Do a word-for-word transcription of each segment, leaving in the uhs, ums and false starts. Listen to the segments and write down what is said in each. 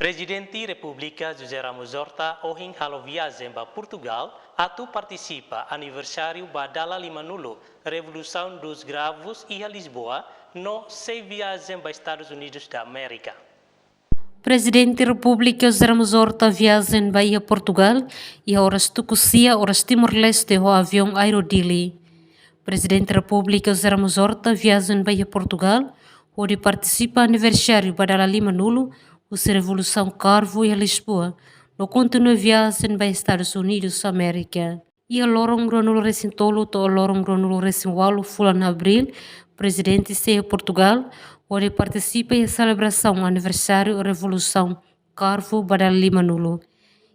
Prezidente Repúblika José Ramos Horta ohin halo viajen ba Portugal atu partisipa aniversáriu ba dala limanulu Revolução dos Cravos iha Lisboa, no sei viajen ba Estadus Unidus da Amérika. Prezidente Repúblika José Ramos Horta viajen ba iha Portugal iha oras tuku sia oras Timor-Leste ho aviaun Aero Dili. Prezidente Repúblika José Ramos Horta viajen ba iha Portugal hodi partisipa aniversáriu ba dala limanulu husi Revolusaun Karvu iha Lisboa, no kontinua viajen ba Estadus Unidus Amérika. Iha loron ruanulu-resin-tolu to'o loron ruanulu-resin-ualu fulan Abríl, Prezidente sei iha Portugal hodi partisipa iha selebrasaun aniversáriu Revolusaun Karvu ba dala limanulu.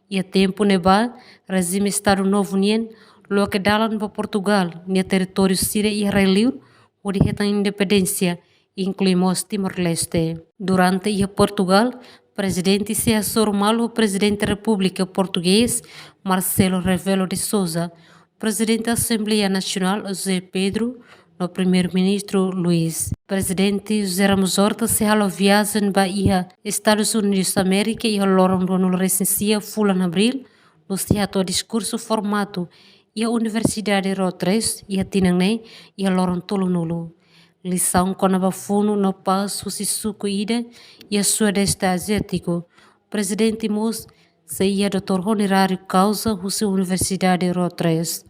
Iha tempu ne'ebá, rejime Estadu Novu nian loke dalan ba Portugal nia territóriu sira iha rai-liur hodi hetan independénsia, inklui mós Timor-Leste. Durante iha Portugal, Prezidente sei hasoru malu ho Prezidente Repúblika Portugés, Marcelo Rebelo de Sousa, Prezidente Asembleia Nasionál, José Pedro, no Primeiru-Ministru, Luís. Prezidente José Ramos Horta sei halo viajen ba iha Estadus Unidus Amérika iha loron ruanulu-resin-sia fulan Abríl, no sei hato'o diskursu formatu iha Universidade Rhodes iha tinan ne'e iha loron tolunulu. Lisaun kona-ba funu no pás husi suku ida iha Sudeste Aziátiku. Prezidente mós sei iha doutór onoráriu kauza husi Universidade Rhodes.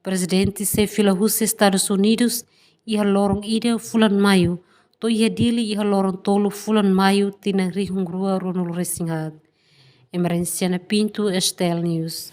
Prezidente sei fila husi Estadus Unidus iha loron ida fulan Maiu, to'o iha Dili iha loron tolu fulan Maiu tinan rihun rua ruanulu-resin-haat. Emerenciana Pinto, S T L News.